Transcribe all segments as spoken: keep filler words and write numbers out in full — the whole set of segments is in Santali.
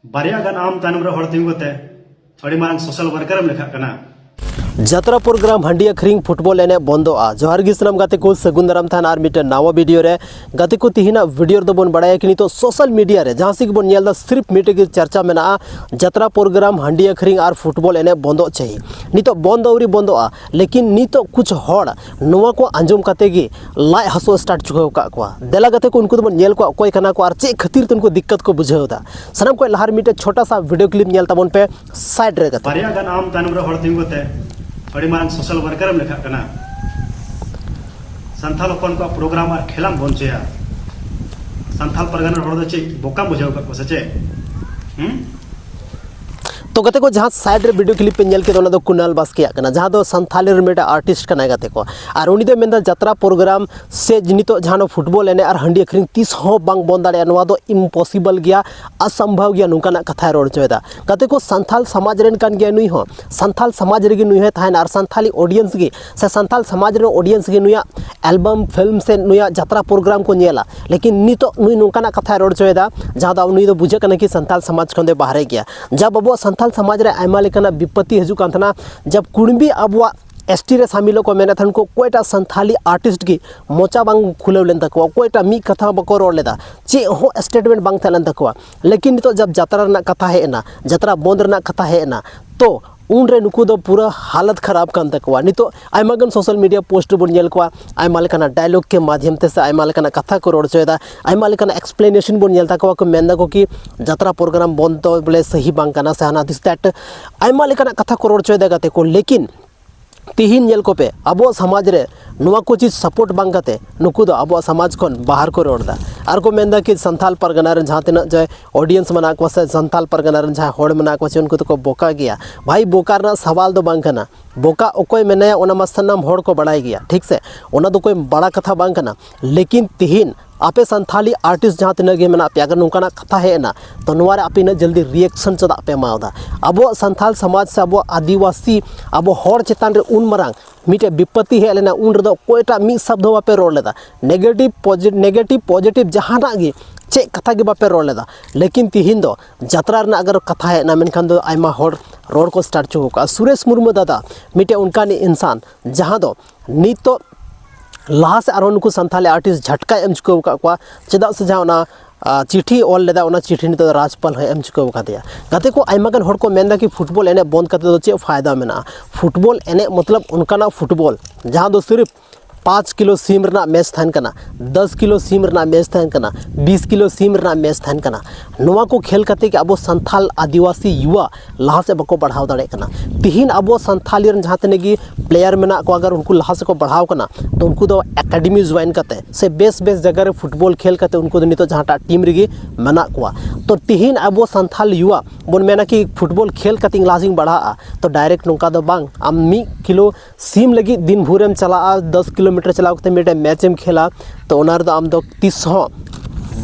ᱵᱟᱨᱭᱟ ᱜᱟᱱ ᱟᱢ ᱛᱟᱭᱱᱚᱢ ᱨᱮ ᱦᱚᱲ ᱛᱤᱸᱜᱩ ᱠᱟᱛᱮ ᱟᱹᱰᱤ ᱢᱟᱨᱟᱝ ᱥᱳᱥᱟᱞ ᱣᱟᱨᱠᱟᱨ ᱮᱢ ᱞᱮᱠᱷᱟᱜ ᱠᱟᱱᱟ᱾ ᱡᱟᱛᱨᱟ ᱯᱨᱳᱜᱨᱟᱢ, ᱦᱟᱺᱰᱤ ᱟᱹᱠᱷᱨᱤᱧ, ᱯᱷᱩᱴᱵᱚᱞ ᱮᱱᱮᱡ ᱵᱚᱱᱫᱚᱜᱼᱟ᱾ ᱡᱚᱦᱟᱨ ᱜᱮ ᱥᱟᱱᱟᱢ ᱜᱟᱛᱮ ᱠᱚ, ᱥᱟᱹᱜᱩᱱ ᱫᱟᱨᱟᱢ ᱛᱟᱦᱮᱱ ᱟᱨ ᱢᱤᱫᱴᱮᱱ ᱱᱟᱣᱟ ᱵᱷᱤᱰᱤᱭᱳ ᱨᱮ᱾ ᱜᱟᱛᱮ ᱠᱚ, ᱛᱤᱦᱤᱧᱟᱜ ᱵᱷᱤᱰᱤᱭᱳ ᱨᱮᱫᱚ ᱵᱚᱱ ᱵᱟᱲᱟᱭᱟ ᱠᱤ ᱱᱤᱛᱚᱜ ᱥᱳᱥᱟᱞ ᱢᱤᱰᱤᱭᱟ ᱨᱮ ᱡᱟᱦᱟᱸ ᱥᱮᱫ ᱜᱮᱵᱚᱱ ᱧᱮᱞ ᱮᱫᱟ, ᱥᱤᱨᱯ ᱢᱤᱫᱴᱮᱡ ᱜᱮ ᱪᱟᱨᱪᱟ ᱢᱮᱱᱟᱜᱼᱟ, ᱡᱟᱛᱨᱟ ᱯᱨᱳᱜᱨᱟᱢ, ᱦᱟᱺᱰᱤ ᱟᱹᱠᱷᱨᱤᱧ ᱟᱨ ᱯᱷᱩᱴᱵᱚᱞ ᱮᱱᱮᱡ ᱵᱚᱱᱫᱚᱜ ᱪᱟᱹᱦᱤ᱾ ᱱᱤᱛᱚᱜ ᱵᱚᱱᱫᱚ ᱟᱹᱣᱨᱤ ᱵᱚᱱᱫᱚᱜᱼᱟ, ᱞᱮᱠᱤᱱ ᱱᱤᱛᱚᱜ ᱠᱩᱪᱷ ᱦᱚᱲ ᱱᱚᱣᱟ ᱠᱚ ᱟᱸᱡᱚᱢ ᱠᱟᱛᱮ ᱜᱮ ᱞᱟᱡ ᱦᱟᱹᱥᱩ ᱥᱴᱟᱨᱴ ᱪᱩᱠᱟᱹᱣ ᱟᱠᱟᱫ ᱠᱚᱣᱟ᱾ ᱫᱮᱞᱟ ᱜᱟᱛᱮ ᱠᱚ, ᱩᱱᱠᱩ ᱫᱚᱵᱚᱱ ᱧᱮᱞ ᱠᱚᱣᱟ ᱚᱠᱚᱭ ᱠᱟᱱᱟ ᱠᱚ ᱟᱨ ᱪᱮᱫ ᱠᱷᱟᱹᱛᱤᱨ ᱛᱮ ᱩᱱᱠᱩ ᱫᱤᱠᱠᱟᱛ ᱠᱚ ᱵᱩᱡᱷᱟᱹᱣ ᱮᱫᱟ᱾ ᱥᱟᱱᱟᱢ ᱠᱷᱚᱱ ᱞᱟᱦᱟ ᱨᱮ ᱢᱤᱫᱴᱮᱡ ᱪᱷᱳᱴᱟ ᱥᱟ ᱵᱷᱤᱰᱤᱭᱳ ᱠᱞᱤᱯ ᱧᱮᱞ ᱛᱟᱵᱚᱱ ᱯᱮ, ᱥᱟᱭᱤᱰ ᱨᱮ ᱜᱟᱛᱮ᱾ ᱵᱟᱨᱭᱟ ᱜᱟᱱ ᱟᱢ ᱛᱟᱭᱱᱚᱢ ᱨᱮ ᱦᱚᱲ ᱛᱤᱸᱜᱩ ᱠᱟᱛᱮ ᱟᱹᱰᱤ ᱢᱟᱨᱟᱝ ᱥᱳᱥᱟᱞ ᱣᱟᱨᱠᱟᱨ ᱮᱢ ᱞᱮᱠᱷᱟᱜ ᱠᱟᱱᱟ᱾ ᱥᱟᱱᱛᱟᱲ ᱦᱚᱯᱚᱱ ᱠᱚᱣᱟᱜ ᱯᱨᱳᱜᱨᱟᱢ ᱟᱨ ᱠᱷᱮᱞᱟᱢ ᱵᱚᱱᱫ ᱦᱚᱪᱚᱭᱟ᱾ ᱥᱟᱱᱛᱟᱲ ᱯᱟᱨᱜᱟᱱᱟ ᱦᱚᱲ ᱫᱚ ᱪᱮᱫ ᱵᱚᱠᱟᱢ ᱵᱩᱡᱷᱟᱹᱣ ᱟᱠᱟᱫ ᱠᱚᱣᱟ ᱥᱮ ᱪᱮᱫ? ᱦᱩᱸ? ᱛᱚ ᱜᱟᱛᱮ ᱠᱚ, ᱡᱟᱦᱟᱸ ᱥᱟᱭᱤᱰ ᱨᱮ ᱵᱷᱤᱰᱤᱭᱳ ᱠᱞᱤᱯ ᱯᱮ ᱧᱮᱞ ᱠᱮᱫᱟ, ᱚᱱᱟ ᱫᱚ ᱠᱩᱱᱟᱞ ᱵᱟᱥᱠᱮᱭᱟᱜ ᱠᱟᱱᱟ, ᱡᱟᱦᱟᱸ ᱫᱚ ᱥᱟᱱᱛᱷᱟᱞᱤ ᱨᱮᱱ ᱢᱤᱫᱴᱮᱱ ᱟᱨᱴᱤᱥᱴ ᱠᱟᱱᱟᱭ ᱜᱟᱛᱮ ᱠᱚ᱾ ᱟᱨ ᱩᱱᱤ ᱫᱚᱭ ᱢᱮᱱᱫᱟ, ᱡᱟᱛᱨᱟ ᱯᱨᱳᱜᱨᱟᱢ ᱥᱮ ᱱᱤᱛᱚᱜ ᱡᱟᱦᱟᱸ ᱱᱚᱣᱟ ᱯᱷᱩᱴᱵᱚᱞ ᱮᱱᱮᱡ ᱟᱨ ᱦᱟᱺᱰᱤ ᱟᱹᱠᱷᱨᱤᱧ ᱛᱤᱥ ᱦᱚᱸ ᱵᱟᱝ ᱵᱚᱱᱫ ᱫᱟᱲᱮᱭᱟᱜᱼᱟ, ᱱᱚᱣᱟ ᱫᱚ ᱤᱢᱯᱚᱥᱤᱵᱚᱞ ᱜᱮᱭᱟ, ᱚᱥᱚᱢᱵᱷᱚᱵ ᱜᱮᱭᱟ, ᱱᱚᱝᱠᱟᱱᱟᱜ ᱠᱟᱛᱷᱟᱭ ᱨᱚᱲ ᱦᱚᱪᱚᱭᱮᱫᱟ᱾ ᱜᱟᱛᱮ ᱠᱚ, ᱥᱟᱱᱛᱷᱟᱞ ᱥᱚᱢᱟᱡᱽ ᱨᱮᱱ ᱠᱟᱱ ᱜᱮᱭᱟᱭ ᱱᱩᱭ ᱦᱚᱸ, ᱥᱟᱱᱛᱷᱟᱞ ᱥᱚᱢᱟᱡᱽ ᱨᱮᱜᱮ ᱱᱩᱭ ᱦᱚᱸᱭ ᱛᱟᱦᱮᱱᱟ ᱟᱨ ᱥᱟᱱᱛᱷᱟᱞᱤ ᱚᱰᱤᱭᱮᱱᱥ ᱜᱮ ᱥᱮ ᱥᱟᱱᱛᱷᱟᱞ ᱥᱚᱢᱟᱡᱽ ᱨᱮᱱ ᱚᱰᱤᱭᱮᱱᱥ ᱜᱮ ᱱᱩᱭᱟᱜ ᱮᱞᱵᱟᱢ, ᱯᱷᱤᱞᱢ ᱥᱮ ᱱᱩᱭᱟᱜ ᱡᱟᱛᱨᱟ ᱯᱨᱳᱜᱨᱟᱢ ᱠᱚ ᱧᱮᱞᱟ᱾ ᱞᱮᱠᱤᱱ ᱱᱤᱛᱚᱜ ᱱᱩᱭ ᱱᱚᱝᱠᱟᱱᱟᱜ ᱠᱟᱛᱷᱟᱭ ᱨᱚᱲ ᱦᱚᱪᱚᱭᱮᱫᱟ, ᱡᱟᱦᱟᱸ ᱫᱚ ᱱᱩᱭ ᱫᱚ ᱵᱩᱡᱷᱟᱹᱜ ᱠᱟᱱᱟ ᱠᱤ ᱥᱟᱱᱛᱟᱞ ᱥᱚᱢᱟᱡᱽ ᱠᱷᱚᱱ ᱫᱚᱭ ᱵᱟᱦᱨᱮ ᱜᱮᱭᱟ᱾ ᱡᱟᱵ ᱟᱵᱚᱣᱟᱜ ᱥᱟᱱᱛᱟᱞ ᱥᱚᱢᱟᱡᱽ ᱨᱮ ᱟᱭᱢᱟ ᱞᱮᱠᱟᱱᱟᱜ ᱵᱤᱯᱚᱛᱛᱤ ᱦᱤᱡᱩᱜ ᱠᱟᱱ ᱛᱟᱦᱮᱱᱟ, ᱡᱟᱵ ᱠᱩᱲᱢᱤ ᱟᱵᱚᱣᱟᱜ ᱮᱥ ᱴᱤ ᱨᱮ ᱥᱟᱢᱤᱞᱚᱜ ᱠᱚ ᱢᱮᱱᱮᱫ ᱛᱟᱦᱮᱱ ᱠᱚ, ᱚᱠᱚᱭᱴᱟᱜ ᱥᱟᱱᱛᱷᱟᱞᱤ ᱟᱨᱴᱤᱥᱴ ᱜᱮ ᱢᱚᱪᱟ ᱵᱟᱝ ᱠᱷᱩᱞᱟᱹᱣ ᱞᱮᱱ ᱛᱟᱠᱚᱣᱟ, ᱚᱠᱚᱭᱴᱟᱜ ᱢᱤᱫ ᱠᱟᱛᱷᱟ ᱦᱚᱸ ᱵᱟᱠᱚ ᱨᱚᱲ ᱞᱮᱫᱟ, ᱪᱮᱫ ᱦᱚᱸ ᱥᱴᱮᱴᱢᱮᱱᱴ ᱵᱟᱝ ᱛᱟᱦᱮᱸ ᱞᱮᱱ ᱛᱟᱠᱚᱣᱟ᱾ ᱞᱮᱠᱤᱱ ᱱᱤᱛᱚᱜ ᱡᱟᱵ ᱡᱟᱛᱨᱟ ᱨᱮᱱᱟᱜ ᱠᱟᱛᱷᱟ ᱦᱮᱡ ᱮᱱᱟ, ᱡᱟᱛᱨᱟ ᱵᱚᱱᱫ ᱨᱮᱱᱟᱜ ᱠᱟᱛᱷᱟ ᱦᱮᱡ ᱮᱱᱟ, ᱛᱚ ᱩᱱᱨᱮ ᱱᱩᱠᱩ ᱫᱚ ᱯᱩᱨᱟᱹ ᱦᱟᱞᱚᱛ ᱠᱷᱟᱨᱟᱯ ᱠᱟᱱ ᱛᱟᱠᱚᱣᱟ᱾ ᱱᱤᱛᱚᱜ ᱟᱭᱢᱟ ᱜᱟᱱ ᱥᱳᱥᱟᱞ ᱢᱤᱰᱤᱭᱟ ᱯᱳᱥᱴ ᱨᱮᱵᱚᱱ ᱧᱮᱞ ᱠᱚᱣᱟ, ᱟᱭᱢᱟ ᱞᱮᱠᱟᱱᱟᱜ ᱰᱟᱭᱞᱚᱜ ᱠᱮ ᱢᱟᱫᱷᱭᱚᱢ ᱛᱮ ᱥᱮ ᱟᱭᱢᱟ ᱞᱮᱠᱟᱱᱟᱜ ᱠᱟᱛᱷᱟ ᱠᱚ ᱨᱚᱲ ᱦᱚᱪᱚᱭᱮᱫᱟ, ᱟᱭᱢᱟ ᱞᱮᱠᱟᱱᱟᱜ ᱮᱠᱥᱯᱞᱮᱱᱮᱥᱚᱱ ᱵᱚᱱ ᱧᱮᱞ ᱛᱟᱠᱚᱣᱟ, ᱠᱚ ᱢᱮᱱ ᱫᱟᱠᱚ ᱠᱤ ᱡᱟᱛᱨᱟ ᱯᱨᱳᱜᱨᱟᱢ ᱵᱚᱱᱫ ᱫᱚ ᱵᱚᱞᱮ ᱥᱟᱹᱦᱤ ᱵᱟᱝ ᱠᱟᱱᱟ ᱥᱮ ᱦᱟᱱᱟ this that, ᱟᱭᱢᱟ ᱞᱮᱠᱟᱱᱟᱜ ᱠᱟᱛᱷᱟ ᱠᱚ ᱨᱚᱲ ᱦᱚᱪᱚᱭᱮᱫᱟ ᱜᱟᱛᱮ ᱠᱚ᱾ ᱞᱮᱠᱤᱱ ᱛᱤᱦᱤᱧ ᱧᱮᱞ ᱠᱚᱯᱮ, ᱟᱵᱚᱣᱟᱜ ᱥᱚᱢᱟᱡᱽ ᱨᱮ ᱱᱚᱣᱟ ᱠᱚ ᱪᱤᱡᱽ ᱥᱟᱯᱳᱨᱴ ᱵᱟᱝ ᱠᱟᱛᱮ ᱱᱩᱠᱩ ᱫᱚ ᱟᱵᱚᱣᱟᱜ ᱥᱚᱢᱟᱡᱽ ᱠᱷᱚᱱ ᱵᱟᱦᱟᱨ ᱠᱚ ᱨᱚᱲ ᱮᱫᱟ᱾ ᱟᱨ ᱠᱚ ᱢᱮᱱᱫᱟ ᱠᱤ ᱥᱟᱱᱛᱷᱟᱞ ᱯᱟᱨᱜᱟᱱᱟ ᱨᱮᱱ ᱡᱟᱦᱟᱸ ᱛᱤᱱᱟᱹᱜ ᱡᱮ ᱚᱰᱤᱭᱮᱱᱥ ᱢᱮᱱᱟᱜ ᱠᱚᱣᱟ ᱥᱮ ᱥᱟᱱᱛᱷᱟᱞ ᱯᱟᱨᱜᱟᱱᱟ ᱨᱮᱱ ᱡᱟᱦᱟᱸᱭ ᱦᱚᱲ ᱢᱮᱱᱟᱜ ᱠᱚᱣᱟ ᱥᱮ ᱩᱱᱠᱩ ᱫᱚᱠᱚ ᱵᱚᱠᱟ ᱜᱮᱭᱟ᱾ ᱵᱷᱟᱭ, ᱵᱚᱠᱟ ᱨᱮᱱᱟᱜ ᱥᱟᱣᱟᱞ ᱫᱚ ᱵᱟᱝ ᱠᱟᱱᱟ᱾ ᱵᱚᱠᱟ ᱚᱠᱚᱭ ᱢᱮᱱᱟᱭᱟ ᱚᱱᱟ ᱢᱟ ᱥᱟᱱᱟᱢ ᱦᱚᱲ ᱠᱚ ᱵᱟᱲᱟᱭ ᱜᱮᱭᱟ, ᱴᱷᱤᱠ ᱥᱮ? ᱚᱱᱟ ᱫᱚ ᱠᱳᱭ ᱵᱟᱲᱟ ᱠᱟᱛᱷᱟ ᱵᱟᱝ ᱠᱟᱱᱟ᱾ ᱞᱮᱠᱤᱱ ᱛᱤᱦᱤᱧ ᱟᱯᱮ ᱥᱟᱱᱛᱷᱟᱞᱤ ᱟᱨᱴᱤᱥᱴ ᱡᱟᱦᱟᱸ ᱛᱤᱱᱟᱹᱜ ᱜᱮ ᱢᱮᱱᱟᱜ ᱯᱮᱭᱟ, ᱟᱜᱟᱨ ᱱᱚᱝᱠᱟᱱᱟᱜ ᱠᱟᱛᱷᱟ ᱦᱮᱡ ᱮᱱᱟ, ᱛᱚ ᱱᱚᱣᱟ ᱨᱮ ᱟᱯᱮ ᱤᱱᱟᱹᱜ ᱡᱚᱞᱫᱤ ᱨᱤᱭᱮᱠᱥᱚᱱ ᱪᱮᱫᱟᱜ ᱯᱮ ᱮᱢᱟᱣᱫᱟ? ᱟᱵᱚᱣᱟᱜ ᱥᱟᱱᱛᱷᱟᱞ ᱥᱚᱢᱟᱡᱽ ᱥᱮ ᱟᱵᱚᱣᱟᱜ ᱟᱹᱫᱤᱵᱟᱹᱥᱤ, ᱟᱵᱚ ᱦᱚᱲ ᱪᱮᱛᱟᱱ ᱨᱮ ᱩᱱ ᱢᱟᱨᱟᱝ ᱢᱤᱫᱴᱮᱡ ᱵᱤᱯᱚᱛᱛᱤ ᱦᱮᱡ ᱞᱮᱱᱟ, ᱩᱱ ᱨᱮᱫᱚ ᱚᱠᱚᱭᱴᱟᱜ ᱢᱤᱫ ᱥᱟᱵᱫ ᱦᱚᱸ ᱵᱟᱯᱮ ᱨᱚᱲ ᱞᱮᱫᱟ᱾ ᱱᱮᱜᱮᱴᱤᱵᱷ ᱯᱚᱡᱤ ᱱᱮᱜᱮᱴᱤᱵᱷ ᱯᱚᱡᱤᱴᱤᱵᱷ ᱡᱟᱦᱟᱱᱟᱜ ᱜᱮ, ᱪᱮᱫ ᱠᱟᱛᱷᱟ ᱜᱮ ᱵᱟᱯᱮ ᱨᱚᱲ ᱞᱮᱫᱟ᱾ ᱞᱮᱠᱤᱱ ᱛᱤᱦᱤᱧ ᱫᱚ ᱡᱟᱛᱨᱟ ᱨᱮᱱᱟᱜ ᱟᱜᱟᱨ ᱠᱟᱛᱷᱟ ᱦᱮᱡ ᱮᱱᱟ, ᱢᱮᱱᱠᱷᱟᱱ ᱫᱚ ᱟᱭᱢᱟ ᱦᱚᱲ ᱨᱚᱲ ᱠᱚ ᱥᱴᱟᱨᱴ ᱦᱚᱪᱚ ᱟᱠᱟᱫᱼᱟ᱾ ᱥᱩᱨᱮᱥ ᱢᱩᱨᱢᱩ ᱫᱟᱫᱟ ᱢᱤᱫᱴᱮᱡ ᱚᱱᱠᱟᱱᱤᱡ ᱤᱱᱥᱟᱱ, ᱡᱟᱦᱟᱸ ᱫᱚ ᱱᱤᱛᱚᱜ ᱞᱟᱦᱟ ᱥᱮᱫ ᱟᱨᱦᱚᱸ ᱱᱩᱠᱩ ᱥᱟᱱᱛᱟᱞᱤ ᱟᱨᱴᱤᱥᱴ ᱡᱷᱟᱴᱠᱟᱭ ᱮᱢ ᱪᱩᱠᱟᱹᱣ ᱟᱠᱟᱫ ᱠᱚᱣᱟ᱾ ᱪᱮᱫᱟᱜ ᱥᱮ ᱡᱟᱦᱟᱸ ᱚᱱᱟ ᱟᱨ ᱪᱤᱴᱷᱤ ᱚᱞ ᱞᱮᱫᱟ, ᱚᱱᱟ ᱪᱤᱴᱷᱤ ᱱᱤᱛᱚᱜ ᱫᱚ ᱨᱟᱡᱽᱯᱟᱞ ᱦᱚᱸᱭ ᱮᱢ ᱪᱩᱠᱟᱹᱣ ᱟᱠᱟᱫᱮᱭᱟ᱾ ᱜᱟᱛᱮ ᱠᱚ, ᱟᱭᱢᱟ ᱜᱟᱱ ᱦᱚᱲ ᱠᱚ ᱢᱮᱱᱫᱟ ᱠᱤ ᱯᱷᱩᱴᱵᱚᱞ ᱮᱱᱮᱡ ᱵᱚᱱᱫ ᱠᱟᱛᱮ ᱫᱚ ᱪᱮᱫ ᱯᱷᱟᱭᱫᱟ ᱢᱮᱱᱟᱜᱼᱟ? ᱯᱷᱩᱴᱵᱚᱞ ᱮᱱᱮᱡ ᱢᱚᱛᱞᱚᱵ ᱚᱱᱠᱟᱱᱟᱜ ᱯᱷᱩᱴᱵᱚᱞ ᱡᱟᱦᱟᱸ ᱫᱚ ᱥᱤᱨᱤᱯ ᱯᱟᱸᱪ ᱠᱤᱞᱳ ᱥᱤᱢ ᱨᱮᱱᱟᱜ ᱢᱮᱪ ᱛᱟᱦᱮᱱ ᱠᱟᱱᱟ, ᱫᱚᱥ ᱠᱤᱞᱳ ᱥᱤᱢ ᱨᱮᱱᱟᱜ ᱢᱮᱪ ᱛᱟᱦᱮᱱ ᱠᱟᱱᱟ, ᱵᱤᱥ ᱠᱤᱞᱳ ᱥᱤᱢ ᱨᱮᱱᱟᱜ ᱢᱮᱪ ᱛᱟᱦᱮᱱ ᱠᱟᱱᱟ᱾ ᱱᱚᱣᱟ ᱠᱚ ᱠᱷᱮᱞ ᱠᱟᱛᱮ ᱜᱮ ᱟᱵᱚ ᱥᱟᱱᱛᱷᱟᱞ ᱟᱹᱫᱤᱵᱟᱹᱥᱤ ᱭᱩᱣᱟ ᱞᱟᱦᱟ ᱥᱮᱫ ᱵᱟᱠᱚ ᱵᱟᱲᱦᱟᱣ ᱫᱟᱲᱮᱭᱟᱜ ᱠᱟᱱᱟ᱾ ᱛᱤᱦᱤᱧ ᱟᱵᱚ ᱥᱟᱱᱛᱷᱟᱞᱤ ᱨᱮᱱ ᱡᱟᱦᱟᱸ ᱛᱤᱱᱟᱹᱜ ᱜᱮ ᱯᱞᱮᱭᱟᱨ ᱢᱮᱱᱟᱜ ᱠᱚᱣᱟ, ᱟᱜᱟᱨ ᱩᱱᱠᱩ ᱞᱟᱦᱟ ᱥᱮᱫ ᱠᱚ ᱵᱟᱲᱦᱟᱣ ᱠᱟᱱᱟ, ᱛᱚ ᱩᱱᱠᱩ ᱫᱚ ᱮᱠᱟᱰᱮᱢᱤ ᱡᱚᱭᱮᱱ ᱠᱟᱛᱮ ᱥᱮ ᱵᱮᱥ ᱵᱮᱥ ᱡᱟᱭᱜᱟ ᱨᱮ ᱯᱷᱩᱴᱵᱚᱞ ᱠᱷᱮᱞ ᱠᱟᱛᱮ ᱩᱱᱠᱩ ᱫᱚ ᱱᱤᱛᱚᱜ ᱡᱟᱦᱟᱸᱴᱟᱜ ᱴᱤᱢ ᱨᱮᱜᱮ ᱢᱮᱱᱟᱜ ᱠᱚᱣᱟ᱾ ᱛᱚ ᱛᱤᱦᱤᱧ ᱟᱵᱚ ᱥᱟᱱᱛᱷᱟᱞ ᱭᱩᱣᱟ ᱵᱚᱱ ᱢᱮᱱᱟ ᱠᱤ ᱯᱷᱩᱴᱵᱚᱞ ᱠᱷᱮᱞ ᱠᱟᱛᱮ ᱤᱧ ᱞᱟᱦᱟ ᱥᱮᱫ ᱤᱧ ᱵᱟᱲᱦᱟᱜᱼᱟ, ᱛᱚ ᱰᱟᱭᱨᱮᱠᱴ ᱱᱚᱝᱠᱟ ᱫᱚ ᱵᱟᱝ᱾ ᱟᱢ ᱢᱤᱫ ᱠᱤᱞᱳ ᱥᱤᱢ ᱞᱟᱹᱜᱤᱫ ᱫᱤᱱ ᱵᱷᱳᱨᱮᱢ ᱪᱟᱞᱟᱜᱼᱟ, ᱫᱚᱥ ᱠᱤᱞᱳᱢᱤᱴᱟᱨ ᱪᱟᱞᱟᱣ ᱠᱟᱛᱮ ᱢᱤᱫᱴᱮᱱ ᱢᱮᱪ ᱮᱢ ᱠᱷᱮᱞᱟ, ᱛᱚ ᱚᱱᱟ ᱨᱮᱫᱚ ᱟᱢ ᱫᱚ ᱛᱤᱥ ᱦᱚᱸ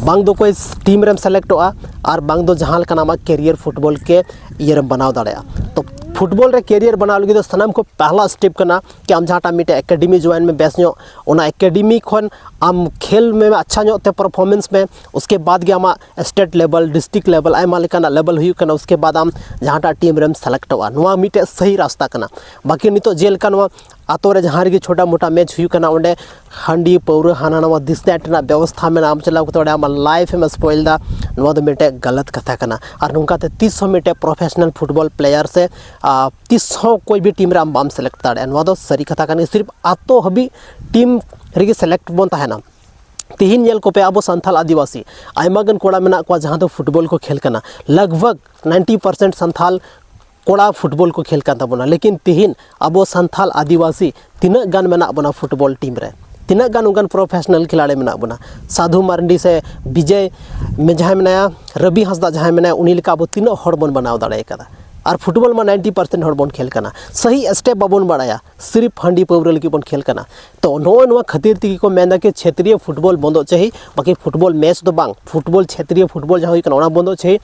ᱵᱟᱝ ᱫᱚ ᱚᱠᱚᱭ ᱴᱤᱢ ᱨᱮᱢ ᱥᱤᱞᱮᱠᱴᱚᱜᱼᱟ, ᱟᱨ ᱵᱟᱝ ᱫᱚ ᱡᱟᱦᱟᱸ ᱞᱮᱠᱟᱱᱟᱜ ᱟᱢᱟᱜ ᱠᱮᱨᱤᱭᱟᱨ ᱯᱷᱩᱴᱵᱚᱞ ᱠᱮ ᱤᱭᱟᱹ ᱨᱮᱢ ᱵᱮᱱᱟᱣ ᱫᱟᱲᱮᱭᱟᱜᱼᱟ᱾ ᱛᱚ ᱯᱷᱩᱴᱵᱚᱞ ᱨᱮ ᱠᱮᱨᱤᱭᱟᱨ ᱵᱮᱱᱟᱣ ᱞᱟᱹᱜᱤᱫ ᱫᱚ ᱥᱟᱱᱟᱢ ᱠᱷᱚᱱ ᱯᱮᱦᱞᱟ ᱥᱴᱮᱯ ᱠᱟᱱᱟ ᱠᱤ ᱟᱢ ᱡᱟᱦᱟᱸᱴᱟᱜ ᱢᱤᱫᱴᱮᱱ ᱮᱠᱟᱰᱮᱢᱤ ᱡᱚᱭᱮᱱ ᱢᱮ, ᱵᱮᱥ ᱧᱚᱜ ᱚᱱᱟ ᱮᱠᱟᱰᱮᱢᱤ ᱠᱷᱚᱱ ᱟᱢ ᱠᱷᱮᱞ ᱢᱮ ᱟᱪᱪᱷᱟ ᱧᱚᱜ ᱛᱮ, ᱯᱟᱨᱯᱷᱚᱨᱢᱮᱱᱥ ᱢᱮ, ᱩᱥᱠᱮ ᱵᱟᱫᱽ ᱜᱮ ᱟᱢᱟᱜ ᱥᱴᱮᱴ ᱞᱮᱵᱮᱞ, ᱰᱤᱥᱴᱨᱤᱠᱴ ᱞᱮᱵᱮᱞ, ᱟᱭᱢᱟ ᱞᱮᱠᱟᱱᱟᱜ ᱞᱮᱵᱮᱞ ᱦᱩᱭᱩᱜ ᱠᱟᱱᱟ, ᱩᱥᱠᱮ ᱵᱟᱫᱽ ᱟᱢ ᱡᱟᱦᱟᱸᱴᱟᱜ ᱴᱤᱢ ᱨᱮᱢ ᱥᱤᱞᱮᱠᱴᱚᱜᱼᱟ᱾ ᱱᱚᱣᱟ ᱢᱤᱫᱴᱮᱡ ᱥᱟᱹᱦᱤ ᱨᱟᱥᱛᱟ ᱠᱟᱱᱟ᱾ ᱵᱟᱠᱤ ᱱᱤᱛᱚᱜ ᱡᱮᱞᱮᱠᱟ ᱱᱚᱣᱟ ᱟᱛᱳ ᱨᱮ ᱡᱟᱦᱟᱸ ᱨᱮᱜᱮ ᱪᱷᱳᱴᱟ ᱢᱳᱴᱟ ᱢᱮᱪ ᱦᱩᱭᱩᱜ ᱠᱟᱱᱟ, ᱚᱸᱰᱮ ᱦᱟᱺᱰᱤ ᱯᱟᱹᱣᱨᱟᱹ ᱦᱟᱱᱟ ᱱᱟᱣᱟ ᱫᱤᱥ ᱫᱮᱴ ᱨᱮᱱᱟᱜ ᱵᱮᱵᱚᱥᱛᱷᱟ ᱢᱮᱱᱟᱜᱼᱟ, ᱟᱢ ᱪᱟᱞᱟᱣ ᱠᱟᱛᱮ ᱚᱸᱰᱮ ᱟᱢᱟᱜ ᱞᱟᱭᱤᱯᱷ ᱮᱢ ᱥᱯᱚᱭᱤᱞ ᱮᱫᱟ, ᱱᱚᱣᱟ ᱫᱚ ᱢᱤᱫᱴᱮᱡ ᱜᱟᱞᱟᱛ ᱠᱟᱛᱷᱟ ᱠᱟᱱᱟ᱾ ᱟᱨ ᱱᱚᱝᱠᱟᱛᱮ ᱛᱤᱥ ᱦᱚᱸ ᱢᱤᱫᱴᱮᱡ ᱯᱨᱚᱯᱷᱮᱥᱚᱱᱟᱞ ᱯᱷᱩᱴᱵᱚᱞ ᱯᱞᱮᱭᱟᱨ ᱥᱮ ᱟᱨ ᱛᱤᱥ ᱦᱚᱸ ᱠᱳᱭ ᱵᱷᱤ ᱴᱤᱢ ᱨᱮ ᱟᱢ ᱵᱟᱢ ᱥᱤᱞᱮᱠᱴ ᱫᱟᱲᱮᱭᱟᱜᱼᱟ᱾ ᱱᱚᱣᱟ ᱫᱚ ᱥᱟᱹᱨᱤ ᱠᱟᱛᱷᱟ ᱠᱟᱱ ᱜᱮᱭᱟ, ᱥᱤᱨᱯ ᱟᱛᱳ ᱦᱟᱹᱵᱤᱡ ᱴᱤᱢ ᱨᱮᱜᱮ ᱥᱤᱞᱮᱠᱴ ᱵᱚᱱ ᱛᱟᱦᱮᱱᱟ᱾ ᱛᱤᱦᱤᱧ ᱧᱮᱞ ᱠᱚᱯᱮ, ᱟᱵᱚ ᱥᱟᱱᱛᱷᱟᱞ ᱟᱹᱫᱤᱵᱟᱹᱥᱤ ᱟᱭᱢᱟ ᱜᱟᱱ ᱠᱚᱲᱟ ᱢᱮᱱᱟᱜ ᱠᱚᱣᱟ ᱡᱟᱦᱟᱸ ᱫᱚ ᱯᱷᱩᱴᱵᱚᱞ ᱠᱚ ᱠᱷᱮᱞ ᱠᱟᱱᱟ, ᱞᱟᱜᱽ ᱵᱷᱟᱜᱽ ᱱᱟᱭᱤᱱᱴᱤ ᱯᱟᱨᱥᱮᱱᱴ ᱥᱟᱱᱛᱷᱟᱞ ᱠᱚᱲᱟ ᱯᱷᱩᱴᱵᱚᱞ ᱠᱚ ᱠᱷᱮᱞ ᱠᱟᱱ ᱛᱟᱵᱚᱱᱟ᱾ ᱞᱮᱠᱤᱱ ᱛᱤᱦᱤᱧ ᱟᱵᱚ ᱥᱟᱱᱛᱷᱟᱞ ᱟᱹᱫᱤᱵᱟᱹᱥᱤ ᱛᱤᱱᱟᱹᱜ ᱜᱟᱱ ᱢᱮᱱᱟᱜ ᱵᱚᱱᱟ ᱯᱷᱩᱴᱵᱚᱞ ᱴᱤᱢ ᱨᱮ? ᱛᱤᱱᱟᱹᱜ ᱜᱟᱱ ᱚᱱᱠᱟᱱ ᱯᱨᱚᱯᱷᱮᱥᱚᱱᱟᱞ ᱠᱷᱤᱞᱟᱲᱤ ᱢᱮᱱᱟᱜ ᱵᱚᱱᱟ? ᱥᱟᱫᱷᱩ ᱢᱟᱨᱰᱤ ᱥᱮ ᱵᱤᱡᱚᱭ ᱢᱮ-, ᱡᱟᱦᱟᱸᱭ ᱢᱮᱱᱟᱭᱟ, ᱨᱚᱵᱤ ᱦᱟᱸᱥᱫᱟ ᱡᱟᱦᱟᱸᱭ ᱢᱮᱱᱟᱭᱟ, ᱩᱱᱤ ᱞᱮᱠᱟ ᱟᱵᱚ ᱛᱤᱱᱟᱹᱜ ᱦᱚᱲ ᱵᱚᱱ ᱵᱮᱱᱟᱣ ᱫᱟᱲᱮ ᱟᱠᱟᱫᱟ? ᱟᱨ ᱯᱷᱩᱴᱵᱚᱞ ᱢᱟ ᱱᱟᱭᱤᱱᱴᱤ ᱯᱟᱨᱥᱮᱱᱴ ᱦᱚᱲ ᱵᱚᱱ ᱠᱷᱮᱞ ᱠᱟᱱᱟ, ᱥᱟᱹᱦᱤ ᱥᱴᱮᱯ ᱵᱟᱵᱚᱱ ᱵᱟᱲᱟᱭᱟ, ᱥᱤᱨᱤᱯ ᱦᱟᱺᱰᱤ ᱯᱟᱹᱣᱨᱟᱹ ᱞᱟᱹᱜᱤᱫ ᱵᱚᱱ ᱠᱷᱮᱞ ᱠᱟᱱᱟ᱾ ᱛᱚ ᱱᱚᱜᱼᱚᱭ ᱱᱚᱣᱟ ᱠᱷᱟᱹᱛᱤᱨ ᱛᱮᱜᱮ ᱠᱚ ᱢᱮᱱᱫᱟ ᱠᱤ ᱪᱷᱮᱛᱨᱤᱭᱚ ᱯᱷᱩᱴᱵᱚᱞ ᱵᱚᱱᱫᱚᱜ ᱪᱟᱹᱦᱤ, ᱵᱟᱠᱤ ᱯᱷᱩᱴᱵᱚᱞ ᱢᱮᱪ ᱫᱚ ᱵᱟᱝ, ᱯᱷᱩᱴᱵᱚᱞ, ᱪᱷᱮᱛᱨᱤᱭᱚ ᱯᱷᱩᱴᱵᱚᱞ ᱡᱟᱦᱟᱸ ᱦᱩᱭᱩᱜ ᱠᱟᱱᱟ ᱚᱱᱟ ᱵᱚᱱᱫᱚᱜ ᱪᱟᱹᱦᱤ᱾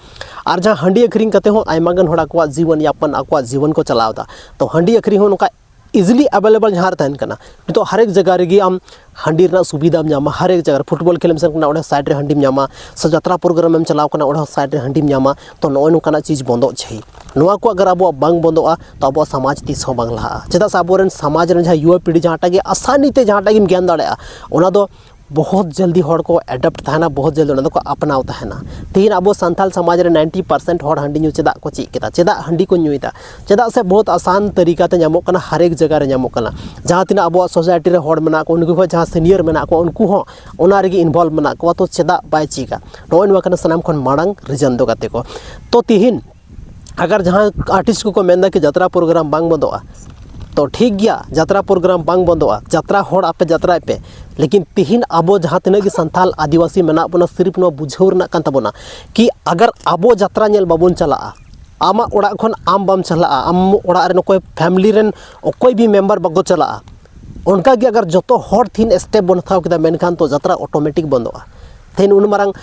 ᱟᱨ ᱡᱟᱦᱟᱸ ᱦᱟᱺᱰᱤ ᱟᱹᱠᱷᱨᱤᱧ ᱠᱟᱛᱮ ᱦᱚᱸ ᱟᱭᱢᱟ ᱜᱟᱱ ᱦᱚᱲ ᱟᱠᱚᱣᱟᱜ ᱡᱤᱵᱚᱱ ᱭᱟᱯᱚᱱ, ᱟᱠᱚᱣᱟᱜ ᱡᱤᱵᱚᱱ ᱠᱚ ᱪᱟᱞᱟᱣ ᱮᱫᱟ᱾ ᱛᱚ ᱦᱟᱺᱰᱤ ᱟᱹᱠᱷᱨᱤᱧ ᱦᱚᱸ ᱱᱚᱝᱠᱟ easily available ᱡᱟᱦᱟᱸ ᱨᱮ ᱛᱟᱦᱮᱱ ᱠᱟᱱᱟ᱾ ᱱᱤᱛᱚᱜ ᱦᱟᱨᱮᱠ ᱡᱟᱭᱜᱟ ᱨᱮᱜᱮ ᱟᱢ ᱦᱟᱺᱰᱤ ᱨᱮᱱᱟᱜ ᱥᱩᱵᱤᱫᱷᱟᱢ ᱧᱟᱢᱟ᱾ ᱦᱟᱨᱮᱠ ᱡᱟᱭᱜᱟ ᱨᱮ ᱯᱷᱩᱴᱵᱚᱞ ᱠᱷᱮᱞ ᱮᱢ ᱥᱮᱱ ᱠᱟᱱᱟ, ᱚᱸᱰᱮ ᱥᱟᱭᱤᱰ ᱨᱮ ᱦᱟᱺᱰᱤᱢ ᱧᱟᱢᱟ, ᱥᱮ ᱡᱟᱛᱨᱟ ᱯᱨᱳᱜᱨᱟᱢ ᱮᱢ ᱪᱟᱞᱟᱣ ᱠᱟᱱᱟ, ᱚᱸᱰᱮ ᱦᱚᱸ ᱥᱟᱭᱤᱰ ᱨᱮ ᱦᱟᱺᱰᱤᱢ ᱧᱟᱢᱟ᱾ ᱛᱚ ᱱᱚᱜᱼᱚᱭ ᱱᱚᱝᱠᱟᱱᱟᱜ ᱪᱤᱡᱽ ᱵᱚᱱᱫᱚᱜ ᱪᱟᱹᱦᱤ᱾ ᱱᱚᱣᱟ ᱠᱚ ᱟᱜᱟᱨ ᱟᱵᱚᱣᱟᱜ ᱵᱟᱝ ᱵᱚᱱᱫᱚᱜᱼᱟ, ᱛᱚ ᱟᱵᱚᱣᱟᱜ ᱥᱚᱢᱟᱡᱽ ᱛᱤᱥ ᱦᱚᱸ ᱵᱟᱝ ᱞᱟᱦᱟᱜᱼᱟ᱾ ᱪᱮᱫᱟᱜ ᱥᱮ ᱟᱵᱚᱨᱮᱱ ᱥᱚᱢᱟᱡᱽ ᱨᱮᱱ ᱡᱟᱦᱟᱸ ᱭᱩᱣᱟ ᱯᱤᱲᱦᱤ ᱡᱟᱦᱟᱸᱴᱟᱜ ᱜᱮ ᱟᱥᱟᱱᱤ ᱛᱮ ᱡᱟᱦᱟᱸᱴᱟᱜ ᱜᱮᱢ ᱜᱮᱭᱟᱱ ᱫᱟᱲᱮᱭᱟᱜᱼᱟ, ᱚᱱᱟ ᱫᱚ ᱵᱚᱦᱩᱛ ᱡᱚᱞᱫᱤ ᱦᱚᱲ ᱠᱚ ᱮᱰᱟᱯᱴ ᱛᱟᱦᱮᱱᱟ, ᱵᱚᱦᱩᱛ ᱡᱚᱞᱫᱤ ᱚᱱᱟ ᱫᱚᱠᱚ ᱟᱯᱱᱟᱣ ᱛᱟᱦᱮᱱᱟ᱾ ᱛᱮᱦᱮᱧ ᱟᱵᱚ ᱥᱟᱱᱛᱟᱲ ᱥᱚᱢᱟᱡᱽ ᱨᱮ ᱱᱟᱭᱤᱱᱴᱤ ᱯᱟᱨᱥᱮᱱᱴ ᱦᱚᱲ ᱦᱟᱺᱰᱤ ᱧᱩ ᱪᱮᱫᱟᱜ ᱠᱚ ᱪᱮᱫ ᱠᱮᱫᱟ, ᱪᱮᱫᱟᱜ ᱦᱟᱺᱰᱤ ᱠᱚ ᱧᱩᱭᱮᱫᱟ? ᱪᱮᱫᱟᱜ ᱥᱮ ᱵᱚᱦᱩᱛ ᱟᱥᱟᱱ ᱛᱟᱹᱨᱤᱠᱟ ᱛᱮ ᱧᱟᱢᱚᱜ ᱠᱟᱱᱟ, ᱦᱟᱨᱮᱠ ᱡᱟᱭᱜᱟ ᱨᱮ ᱧᱟᱢᱚᱜ ᱠᱟᱱᱟ᱾ ᱡᱟᱦᱟᱸ ᱛᱤᱱᱟᱹᱜ ᱟᱵᱚᱣᱟᱜ ᱥᱳᱥᱟᱭᱴᱤ ᱨᱮ ᱦᱚᱲ ᱢᱮᱱᱟᱜ ᱠᱚᱣᱟ, ᱩᱱᱠᱩ ᱠᱷᱚᱱ ᱡᱟᱦᱟᱸ ᱥᱤᱱᱤᱭᱟᱨ ᱢᱮᱱᱟᱜ ᱠᱚᱣᱟ, ᱩᱱᱠᱩ ᱦᱚᱸ ᱚᱱᱟ ᱨᱮᱜᱮ ᱤᱱᱵᱷᱚᱞᱵᱷ ᱢᱮᱱᱟᱜ ᱠᱚᱣᱟ᱾ ᱛᱚ ᱪᱮᱫᱟᱜ ᱵᱟᱭ ᱪᱮᱫᱟ? ᱱᱚᱜᱼᱚᱭ ᱱᱚᱣᱟ ᱠᱟᱱᱟ ᱥᱟᱱᱟᱢ ᱠᱷᱚᱱ ᱢᱟᱲᱟᱝ ᱨᱤᱡᱚᱱ ᱫᱚ, ᱜᱟᱛᱮ ᱠᱚ᱾ ᱛᱚ ᱛᱤᱦᱤᱧ ᱟᱜᱟᱨ ᱡᱟᱦᱟᱸ ᱟᱨᱴᱤᱥᱴ ᱠᱚᱠᱚ ᱢᱮᱱᱫᱟ ᱠᱤ ᱡᱟᱛᱨᱟ ᱯᱨᱳᱜᱨᱟᱢ ᱵᱟᱝ ᱵᱚᱱᱫᱚᱜᱼᱟ, ᱛᱚ ᱴᱷᱤᱠ ᱜᱮᱭᱟ, ᱡᱟᱛᱨᱟ ᱯᱨᱳᱜᱨᱟᱢ ᱵᱟᱝ ᱵᱚᱱᱫᱚᱜᱼᱟ, ᱡᱟᱛᱨᱟ ᱦᱚᱲ ᱟᱯᱮ ᱡᱟᱛᱨᱟᱭ ᱯᱮ᱾ ᱞᱮᱠᱤᱱ ᱛᱤᱦᱤᱧ ᱟᱵᱚ ᱡᱟᱦᱟᱸ ᱛᱤᱱᱟᱹᱜ ᱜᱮ ᱥᱟᱱᱛᱟᱲ ᱟᱹᱫᱤᱵᱟᱹᱥᱤ ᱢᱮᱱᱟᱜ ᱵᱚᱱᱟ, ᱥᱤᱨᱤᱯ ᱱᱚᱣᱟ ᱵᱩᱡᱷᱟᱹᱣ ᱨᱮᱱᱟᱜ ᱠᱟᱱ ᱛᱟᱵᱚᱱᱟ ᱠᱤ ᱟᱜᱟᱨ ᱟᱵᱚ ᱡᱟᱛᱨᱟ ᱧᱮᱞ ᱵᱟᱵᱚᱱ ᱪᱟᱞᱟᱜᱼᱟ, ᱟᱢᱟᱜ ᱚᱲᱟᱜ ᱠᱷᱚᱱ ᱟᱢ ᱵᱟᱢ ᱪᱟᱞᱟᱜᱼᱟ, ᱟᱢ ᱚᱲᱟᱜ ᱨᱮᱱ ᱚᱠᱚᱭ ᱯᱷᱮᱢᱤᱞᱤ ᱨᱮᱱ ᱚᱠᱚᱭ ᱵᱤ ᱢᱮᱢᱵᱟᱨ ᱵᱟᱠᱚ ᱪᱟᱞᱟᱜᱼᱟ, ᱚᱱᱠᱟ ᱜᱮ ᱟᱜᱟᱨ ᱡᱚᱛᱚ ᱦᱚᱲ ᱛᱤᱦᱤᱧ ᱥᱴᱮᱯ ᱵᱚᱱ ᱦᱟᱛᱟᱣ ᱠᱮᱫᱟ, ᱢᱮᱱᱠᱷᱟᱱ ᱛᱚ ᱡᱟᱛᱨᱟ ᱚᱴᱳᱢᱮᱴᱤᱠ ᱵᱚᱱᱫᱚᱜᱼᱟ᱾ ᱛᱮᱦᱮᱧ ᱩᱱ ᱢᱟᱨᱟᱝ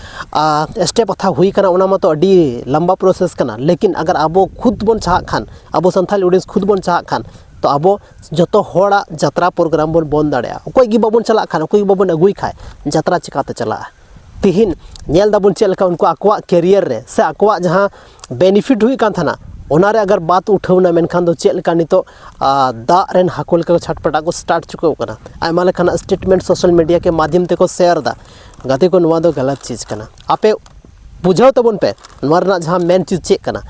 ᱥᱴᱮᱯ ᱦᱟᱛᱟᱣ ᱦᱩᱭ ᱠᱟᱱᱟ, ᱚᱱᱟ ᱢᱟᱛᱚ ᱟᱹᱰᱤ ᱞᱟᱢᱵᱟ ᱯᱨᱚᱥᱮᱥ ᱠᱟᱱᱟ᱾ ᱞᱮᱠᱤᱱ ᱟᱜᱟᱨ ᱟᱵᱚ ᱠᱷᱩᱫ ᱵᱚᱱ ᱪᱟᱦᱟᱜ ᱠᱷᱟᱱ, ᱟᱵᱚ ᱥᱟᱱᱛᱟᱲ ᱚᱰᱤᱭᱮᱱᱥ ᱠᱷᱩᱫ ᱵᱚᱱ ᱪᱟᱦᱟᱜ ᱠᱷᱟᱱ, ᱛᱚ ᱟᱵᱚ ᱡᱚᱛᱚ ᱦᱚᱲᱟᱜ ᱡᱟᱛᱨᱟ ᱯᱨᱳᱜᱨᱟᱢ ᱵᱚᱱ ᱵᱚᱱᱫ ᱫᱟᱲᱮᱭᱟᱜᱼᱟ᱾ ᱚᱠᱚᱭ ᱜᱮ ᱵᱟᱵᱚᱱ ᱪᱟᱞᱟᱜ ᱠᱷᱟᱱ, ᱚᱠᱚᱭ ᱜᱮ ᱵᱟᱵᱚᱱ ᱟᱹᱜᱩᱭ ᱠᱷᱟᱱ, ᱡᱟᱛᱨᱟ ᱪᱤᱠᱟᱹᱛᱮ ᱪᱟᱞᱟᱜᱼᱟ? ᱛᱤᱦᱤᱧ ᱧᱮᱞ ᱫᱟᱵᱚᱱ ᱪᱮᱫ ᱞᱮᱠᱟ ᱩᱱᱠᱩ ᱟᱠᱚᱣᱟᱜ ᱠᱮᱨᱤᱭᱟᱨ ᱨᱮ ᱥᱮ ᱟᱠᱚᱣᱟᱜ ᱡᱟᱦᱟᱸ ᱵᱮᱱᱤᱯᱷᱤᱴ ᱦᱩᱭᱩᱜ ᱠᱟᱱ ᱛᱟᱦᱮᱱᱟ, ᱚᱱᱟ ᱨᱮ ᱟᱜᱟᱨ ᱵᱟᱫ ᱩᱴᱷᱟᱹᱣ ᱮᱱᱟ, ᱢᱮᱱᱠᱷᱟᱱ ᱫᱚ ᱪᱮᱫ ᱞᱮᱠᱟ ᱱᱤᱛᱚᱜ, ᱟ, ᱫᱟᱜ ᱨᱮᱱ ᱦᱟᱹᱠᱩ ᱞᱮᱠᱟ ᱠᱚ ᱪᱷᱟᱴᱯᱟᱴᱟᱜ ᱠᱚ ᱥᱴᱟᱨᱴ ᱪᱩᱠᱟᱹᱣ ᱠᱟᱱᱟ᱾ ᱟᱭᱢᱟ ᱞᱮᱠᱟᱱᱟᱜ ᱥᱴᱮᱴᱢᱮᱱᱴ ᱥᱳᱥᱟᱞ ᱢᱤᱰᱤᱭᱟ ᱠᱮ ᱢᱟᱫᱷᱭᱚᱢ ᱛᱮᱠᱚ ᱥᱮᱭᱟᱨ ᱮᱫᱟ᱾ ᱜᱟᱛᱮ ᱠᱚ, ᱱᱚᱣᱟ ᱫᱚ ᱜᱟᱞᱟᱛ ᱪᱤᱡᱽ ᱠᱟᱱᱟ᱾ ᱟᱯᱮ ᱵᱩᱡᱷᱟᱹᱣ ᱛᱟᱵᱚᱱ ᱯᱮ, ᱱᱚᱣᱟ ᱨᱮᱱᱟᱜ ᱡᱟᱦᱟᱸ ᱢᱮᱱ ᱪᱤᱡᱽ ᱪᱮᱫ ᱠᱟᱱᱟ᱾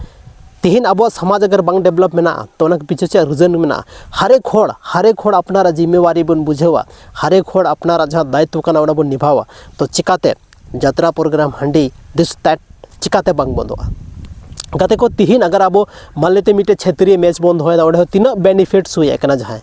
ᱛᱤᱦᱤᱧ ᱟᱵᱚᱣᱟᱜ ᱥᱚᱢᱟᱡᱽ ᱟᱜᱟᱨ ᱵᱟᱝ ᱰᱮᱵᱷᱞᱚᱯ ᱢᱮᱱᱟᱜᱼᱟ, ᱛᱚ ᱚᱱᱟ ᱯᱤᱪᱷᱮ ᱪᱮᱫ ᱨᱤᱡᱚᱱ ᱢᱮᱱᱟᱜᱼᱟ? ᱦᱟᱨᱮᱠ ᱦᱚᱲ, ᱦᱟᱨᱮᱠ ᱦᱚᱲ ᱟᱯᱱᱟᱨᱟᱜ ᱡᱤᱢᱢᱮᱣᱟᱨᱤ ᱵᱚᱱ ᱵᱩᱡᱷᱟᱹᱣᱟ, ᱦᱟᱨᱮᱠ ᱦᱚᱲ ᱟᱯᱱᱟᱨᱟᱜ ᱡᱟᱦᱟᱸ ᱫᱟᱭᱤᱛᱛᱚ ᱠᱟᱱᱟ, ᱚᱱᱟ ᱵᱚᱱ ᱱᱤᱵᱷᱟᱣᱟ᱾ ᱛᱚ ᱪᱤᱠᱟᱛᱮ ᱡᱟᱛᱨᱟ ᱯᱨᱳᱜᱨᱟᱢ ᱦᱟᱺᱰᱤ ᱫᱤᱥ ᱛᱮᱴ ᱪᱤᱠᱟᱛᱮ ᱵᱟᱝ ᱵᱚᱱᱫᱚᱜᱼᱟ? ᱜᱟᱛᱮ ᱠᱚ, ᱛᱤᱦᱤᱧ ᱟᱜᱟᱨ ᱟᱵᱚ ᱢᱟᱱᱞᱮᱛᱮ ᱢᱤᱫᱴᱮᱡ ᱪᱷᱮᱛᱨᱤᱭᱟᱹ ᱢᱮᱪ ᱵᱚᱱ ᱫᱚᱦᱚᱭᱮᱫᱟ, ᱚᱸᱰᱮ ᱦᱚᱸ ᱛᱤᱱᱟᱹᱜ ᱵᱮᱱᱤᱯᱷᱤᱴᱥ ᱦᱩᱭ ᱟᱠᱟᱱᱟ? ᱡᱟᱦᱟᱸᱭ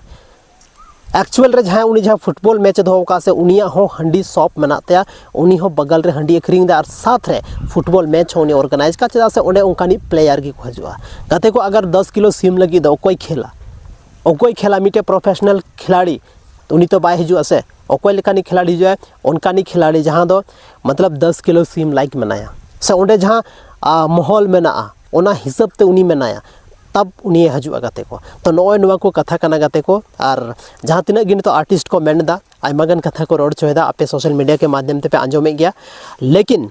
ᱮᱠᱪᱩᱭᱟᱞ ᱨᱮ ᱡᱟᱦᱟᱸᱭ ᱩᱱᱤ ᱡᱟᱦᱟᱸ ᱯᱷᱩᱴᱵᱚᱞ ᱢᱮᱪ ᱮ ᱫᱚᱦᱚ ᱟᱠᱟᱫ ᱥᱮ, ᱩᱱᱤᱭᱟᱜ ᱦᱚᱸ ᱦᱟᱺᱰᱤ ᱥᱚᱯ ᱢᱮᱱᱟᱜ ᱛᱟᱭᱟ, ᱩᱱᱤ ᱦᱚᱸ ᱵᱟᱜᱟᱞ ᱨᱮ ᱦᱟᱺᱰᱤ ᱟᱹᱠᱷᱨᱤᱧ ᱮᱫᱟ ᱟᱨ ᱥᱟᱛ ᱨᱮ ᱯᱷᱩᱴᱵᱚᱞ ᱢᱮᱪ ᱦᱚᱸ ᱩᱱᱤ ᱚᱨᱜᱟᱱᱟᱭᱤᱡᱽ ᱠᱟᱜ, ᱪᱮᱫᱟᱜ ᱥᱮ ᱚᱸᱰᱮ ᱚᱱᱠᱟᱱᱤᱡ ᱯᱞᱮᱭᱟᱨ ᱜᱮᱠᱚ ᱦᱤᱡᱩᱜᱼᱟ᱾ ᱜᱟᱛᱮ ᱠᱚ, ᱟᱜᱟᱨ ᱫᱚᱥ ᱠᱤᱞᱳ ᱥᱤᱢ ᱞᱟᱹᱜᱤᱫ ᱫᱚ ᱚᱠᱚᱭ ᱠᱷᱮᱞᱟ? ᱚᱠᱚᱭ ᱠᱷᱮᱞᱟ? ᱢᱤᱫᱴᱮᱡ ᱯᱨᱚᱯᱷᱮᱥᱚᱱᱟᱞ ᱠᱷᱤᱞᱟᱲᱤ ᱩᱱᱤ ᱛᱚ ᱵᱟᱭ ᱦᱤᱡᱩᱜᱼᱟ ᱥᱮ᱾ ᱚᱠᱚᱭ ᱞᱮᱠᱟᱱᱤᱡ ᱠᱷᱤᱞᱟᱲᱤ ᱦᱤᱡᱩᱜᱼᱟᱭ? ᱚᱱᱠᱟᱱᱤᱡ ᱠᱷᱤᱞᱟᱲᱤ ᱡᱟᱦᱟᱸ ᱫᱚ ᱢᱚᱛᱞᱚᱵ ᱫᱚᱥ ᱠᱤᱞᱳ ᱥᱤᱢ ᱞᱟᱭᱤᱠ ᱢᱮᱱᱟᱭᱟ, ᱥᱮ ᱚᱸᱰᱮ ᱡᱟᱦᱟᱸ, ᱟ, ᱢᱚᱦᱚᱞ ᱢᱮᱱᱟᱜᱼᱟ, ᱚᱱᱟ ᱦᱤᱥᱟᱹᱵ ᱛᱮ ᱩᱱᱤ ᱢᱮᱱᱟᱭᱟ᱾ ᱛᱟᱵ ᱩᱱᱤᱭᱮ ᱦᱤᱡᱩᱜᱼᱟ ᱜᱟᱛᱮ ᱠᱚ᱾ ᱛᱚ ᱱᱚᱜᱼᱚᱭ ᱱᱚᱣᱟ ᱠᱚ ᱠᱟᱛᱷᱟ ᱠᱟᱱᱟ ᱜᱟᱛᱮ ᱠᱚ᱾ ᱟᱨ ᱡᱟᱦᱟᱸ ᱛᱤᱱᱟᱹᱜ ᱜᱮ ᱱᱤᱛᱚᱜ ᱟᱨᱴᱤᱥᱴ ᱠᱚ ᱢᱮᱱ ᱮᱫᱟ, ᱟᱭᱢᱟ ᱜᱟᱱ ᱠᱟᱛᱷᱟ ᱠᱚ ᱨᱚᱲ ᱦᱚᱪᱚᱭᱮᱫᱟ, ᱟᱯᱮ ᱥᱳᱥᱟᱞ ᱢᱤᱰᱤᱭᱟ ᱠᱮ ᱢᱟᱫᱽᱫᱷᱚᱢ ᱛᱮᱯᱮ ᱟᱸᱡᱚᱢᱮᱫ ᱜᱮᱭᱟ, ᱞᱮᱠᱤᱱ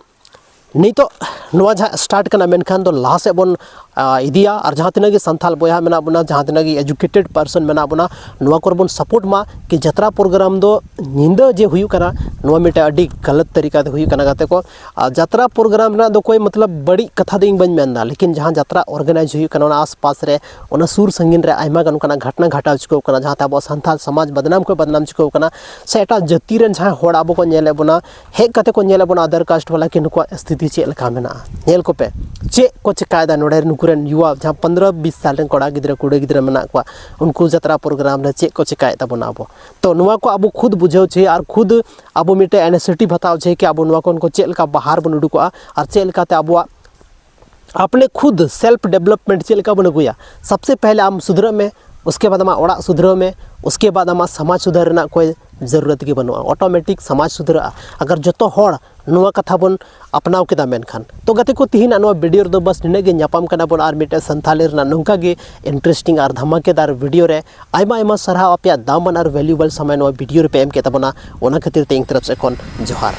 ᱱᱤᱛᱚᱜ ᱱᱚᱣᱟ ᱡᱟᱦᱟᱸ ᱥᱴᱟᱨᱴ ᱠᱟᱱᱟ, ᱢᱮᱱᱠᱷᱟᱱ ᱫᱚ ᱞᱟᱦᱟ ᱥᱮᱫ ᱵᱚᱱ ᱟ, ᱤᱫᱤᱭᱟ᱾ ᱟᱨ ᱡᱟᱦᱟᱸ ᱛᱤᱱᱟᱹᱜ ᱜᱮ ᱥᱟᱱᱛᱟᱲ ᱵᱚᱭᱦᱟ ᱢᱮᱱᱟᱜ ᱵᱚᱱᱟ, ᱡᱟᱦᱟᱸ ᱛᱤᱱᱟᱹᱜ ᱜᱮ ᱮᱡᱩᱠᱮᱴᱮᱰ ᱯᱟᱨᱥᱚᱱ ᱢᱮᱱᱟᱜ ᱵᱚᱱᱟ, ᱱᱚᱣᱟ ᱠᱚᱨᱮ ᱵᱚᱱ ᱥᱟᱯᱳᱨᱴ ᱢᱟ ᱠᱤ ᱡᱟᱛᱨᱟ ᱯᱨᱳᱜᱨᱟᱢ ᱫᱚ ᱧᱤᱫᱟᱹ ᱡᱮ ᱦᱩᱭᱩᱜ ᱠᱟᱱᱟ, ᱱᱚᱣᱟ ᱢᱤᱫᱴᱮᱱ ᱟᱹᱰᱤ ᱜᱟᱞᱟᱛ ᱛᱟᱹᱨᱤᱠᱟ ᱛᱮ ᱦᱩᱭᱩᱜ ᱠᱟᱱᱟ ᱜᱟᱛᱮ ᱠᱚ᱾ ᱟᱨ ᱡᱟᱛᱨᱟ ᱯᱨᱳᱜᱨᱟᱢ ᱨᱮᱱᱟᱜ ᱫᱚ ᱠᱳᱭ ᱢᱚᱛᱞᱚᱵ ᱵᱟᱹᱲᱤᱡ ᱠᱟᱛᱷᱟ ᱫᱚ ᱤᱧ ᱵᱟᱹᱧ ᱢᱮᱱᱫᱟ, ᱞᱮᱠᱤᱱ ᱡᱟᱦᱟᱸ ᱡᱟᱛᱨᱟ ᱚᱨᱜᱟᱱᱟᱭᱤᱡᱽ ᱦᱩᱭᱩᱜ ᱠᱟᱱᱟ ᱚᱱᱟ ᱟᱥᱯᱟᱥ ᱨᱮ, ᱚᱱᱟ ᱥᱩᱨ ᱥᱟᱺᱜᱤᱧ ᱨᱮ ᱟᱭᱢᱟ ᱜᱟᱱ ᱚᱱᱠᱟᱱᱟᱜ ᱜᱷᱚᱴᱚᱱᱟ ᱜᱷᱟᱴᱟᱣ ᱪᱤᱠᱟᱹᱣ ᱠᱟᱱᱟ, ᱡᱟᱦᱟᱸᱛᱮ ᱟᱵᱚᱣᱟᱜ ᱥᱟᱱᱛᱟᱲ ᱥᱚᱢᱟᱡᱽ ᱵᱟᱫᱱᱟᱢ ᱠᱷᱚᱱ ᱵᱟᱫᱱᱟᱢ ᱪᱤᱠᱟᱹᱣ ᱠᱟᱱᱟ᱾ ᱥᱮ ᱮᱴᱟᱜ ᱡᱟᱹᱛᱤ ᱨᱮᱱ ᱡᱟᱦᱟᱸᱭ ᱦᱚᱲ ᱟᱵᱚ ᱠᱚ ᱧᱮᱞᱮᱫ ᱵᱚᱱᱟ, ᱦᱮᱡ ᱠᱟᱛᱮ ᱠᱚ ᱧᱮᱞᱮᱫ ᱵᱚᱱᱟ ᱟᱫᱟᱨ ᱠᱟᱥᱴ ᱵᱟᱞᱟ ᱠᱤ ᱱᱩᱠᱩᱣᱟᱜ ᱥᱛᱷᱤᱛᱤ ᱪᱮᱫ ᱞᱮᱠᱟ ᱢᱮᱱᱟᱜᱼᱟ᱾ ᱧᱮᱞ ᱠᱚᱯᱮ ᱪᱮᱫ ᱠᱚ ᱪᱮᱠᱟᱭᱮᱫᱟ ᱱᱚᱰᱮ ᱱᱩᱠᱩ ᱨᱮᱱ ᱭᱩᱣᱟ, ᱡᱟᱦᱟᱸ ᱯᱚᱱᱫᱽᱨᱚ ᱵᱤᱥ ᱥᱟᱞ ᱨᱮᱱ ᱠᱚᱲᱟ ᱜᱤᱫᱽᱨᱟᱹ ᱠᱩᱲᱤ ᱜᱤᱫᱽᱨᱟᱹ ᱢᱮᱱᱟᱜ ᱠᱚᱣᱟ, ᱩᱱᱠᱩ ᱡᱟᱛᱨᱟ ᱯᱨᱳᱜᱨᱟᱢ ᱨᱮ ᱪᱮᱫ ᱠᱚ ᱪᱮᱠᱟᱭᱮᱫ ᱛᱟᱵᱚᱱᱟ ᱟᱵᱚ᱾ ᱛᱚ ᱱᱚᱣᱟ ᱠᱚ ᱟᱵᱚ ᱠᱷᱩᱫ ᱵᱩᱡᱷᱟᱹᱣ ᱪᱟᱹᱦᱤ ᱟᱨ ᱠᱷᱩᱫ ᱟᱵᱚ ᱢᱤᱫᱴᱮᱱ ᱤᱱᱤᱥᱤᱭᱮᱴᱤᱵᱷ ᱦᱟᱛᱟᱣ ᱪᱟᱹᱦᱤ ᱠᱤ ᱟᱵᱚ ᱱᱚᱣᱟ ᱠᱷᱚᱱ ᱠᱚ ᱪᱮᱫ ᱞᱮᱠᱟ ᱵᱟᱦᱟᱨ ᱵᱚᱱ ᱩᱰᱩᱠᱚᱜᱼᱟ ᱟᱨ ᱪᱮᱫ ᱞᱮᱠᱟᱛᱮ ᱟᱵᱚᱣᱟᱜ ᱟᱯᱱᱮ ᱠᱷᱩᱫ ᱥᱮᱞᱯ ᱰᱮᱵᱷᱞᱚᱯᱢᱮᱱᱴ ᱪᱮᱫ ᱞᱮᱠᱟ ᱵᱚᱱ ᱟᱹᱜᱩᱭᱟ᱾ ᱥᱚᱵᱥᱮ ᱯᱮᱦᱞᱮ ᱟᱢ ᱥᱩᱫᱷᱨᱟᱹᱜ ᱢᱮ, ᱩᱥᱠᱮ ᱵᱟᱫ ᱟᱢᱟᱜ ᱚᱲᱟᱜ ᱥᱩᱫᱷᱨᱟᱹᱣ ᱢᱮ, ᱩᱥᱠᱮ ᱵᱟᱫ ᱟᱢᱟᱜ ᱥᱚᱢᱟᱡᱽ ᱥᱩᱫᱷᱟᱹᱨ ᱨᱮᱱᱟᱜ ᱠᱳᱭ ᱡᱟᱹᱨᱩᱨᱟᱛ ᱜᱮ ᱵᱟᱹᱱᱩᱜᱼᱟ᱾ ᱚᱴᱳᱢᱮᱴᱤᱠ ᱥᱚᱢᱟᱡᱽ ᱥᱩᱫᱷᱨᱟᱹᱜᱼᱟ ᱟᱜᱟᱨ ᱡᱚᱛᱚ ᱦᱚᱲ ᱱᱚᱣᱟ ᱠᱟᱛᱷᱟ ᱵᱚᱱ ᱟᱯᱱᱟᱣ ᱠᱮᱫᱟ ᱢᱮᱱᱠᱷᱟᱱ᱾ ᱛᱚ ᱜᱟᱛᱮ ᱠᱚ, ᱛᱤᱦᱤᱧᱟᱜ ᱱᱚᱣᱟ ᱵᱷᱤᱰᱤᱭᱳ ᱨᱮᱫᱚ ᱵᱟᱥ ᱱᱤᱱᱟᱹᱜ ᱜᱮ᱾ ᱧᱟᱯᱟᱢ ᱠᱟᱱᱟ ᱵᱚᱱ ᱟᱨ ᱢᱤᱫᱴᱮᱱ ᱥᱟᱱᱛᱷᱟᱞᱤ ᱨᱮᱱᱟᱜ ᱱᱚᱝᱠᱟ ᱜᱮ ᱤᱱᱴᱟᱨᱮᱥᱴᱤᱝ ᱟᱨ ᱫᱷᱟᱢᱟᱠᱮᱫᱟᱨ ᱵᱷᱤᱰᱤᱭᱳ ᱨᱮ᱾ ᱟᱭᱢᱟ ᱟᱭᱢᱟ ᱥᱟᱨᱦᱟᱣ ᱟᱯᱮᱭᱟᱜ ᱫᱟᱢᱟᱱ ᱟᱨ ᱵᱷᱮᱞᱩᱵᱚᱞ ᱥᱚᱢᱚᱭ ᱱᱚᱣᱟ ᱵᱷᱤᱰᱤᱭᱳ ᱨᱮᱯᱮ ᱮᱢ ᱠᱮᱫ ᱛᱟᱵᱚᱱᱟ, ᱚᱱᱟ ᱠᱷᱟᱹᱛᱤᱨ ᱛᱮ ᱤᱧ ᱛᱚᱨᱚᱯ ᱥᱮᱫ ᱠᱷᱚᱱ ᱡᱚᱦᱟᱨ᱾